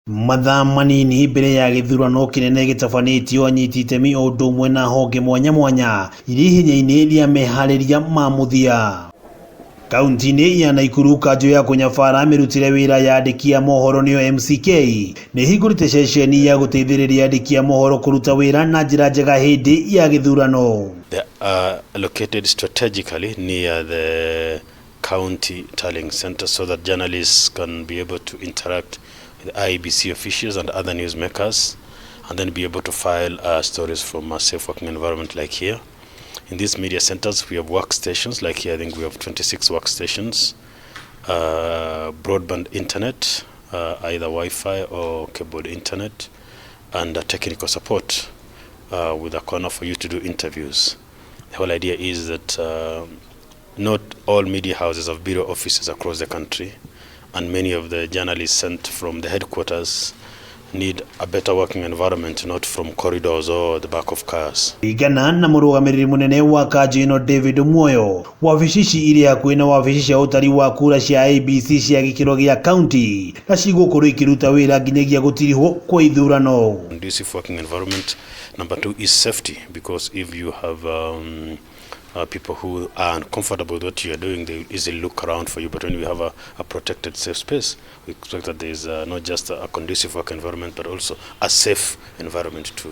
Mathaa manini mbere ya gĩthurano kĩnene gĩtabanĩtio anyiti itemi o ũndũ ũmwe na honge mwanya mwanya irĩ ihenya-inĩ rĩa meharĩria ma mũthia. Kaunti-inĩ ya Naikuru kanjũ ya kũnyabara mĩrutĩre wĩra ya andĩki a mohoro nĩyo MCK nĩ ĩhingũrĩte ceceni ya gũteithĩrĩria andĩki a mohoro kũruta wĩra na njĩra njega hĩndĩ ya gĩthurano. They are located strategically near the county tallying center so that journalists can be able to interact with IEBC officials and other newsmakers and then be able to file stories from a safe working environment like here. In these media centers, we have workstations. Like here, I think we have 26 workstations, broadband internet, either Wi-Fi or cabled internet, and technical support with a corner for you to do interviews. The whole idea is that not all media houses have bureau offices across the country, and many of the journalists sent from the headquarters need a better working environment, not from corridors or the back of cars. Kũringana na mũrũgamĩrĩri mũnene wa kanjũ ĩno David Muoyo, wabici ici irĩ hakuhĩ na wabici cia ũtari wa kura cia IEBC cia gĩkĩro gĩa kaunti na cigũkorwo ikĩruta wĩra nginyagia gũtirihwo kwa ithurano. Conducive working environment. Number two is safety, because if you have people who are uncomfortable with what you are doing, they will easily look around for you. But when you have a protected, safe space, we expect that there is not just a conducive work environment, but also a safe environment to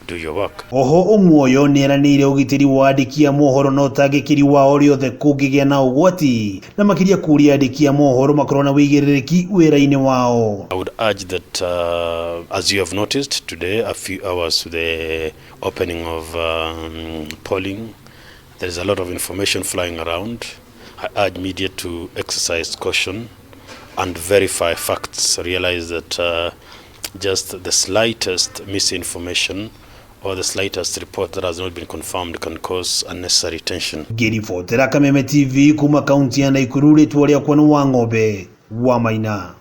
do your work. Oho Omuoyo nĩeranĩire ũgitĩri wa andĩki a mohoro na ũtangĩkĩri wao rĩothe kũngĩgĩa na ũgwati na makĩria kũria andĩki a mohoro makorwo na wĩigĩrĩrĩki wĩra-inĩ wao. I would urge that, as you have noticed today, a few hours to the opening of polling, there is a lot of information flying around. I urge media to exercise caution and verify facts, realize that just the slightest misinformation or the slightest report that has not been confirmed can cause unnecessary tension. Ngĩribotera Kameme TV kuma kaunti ya Naikuru, rĩtwa rĩakwa nĩ Wang'ombe wa Maina.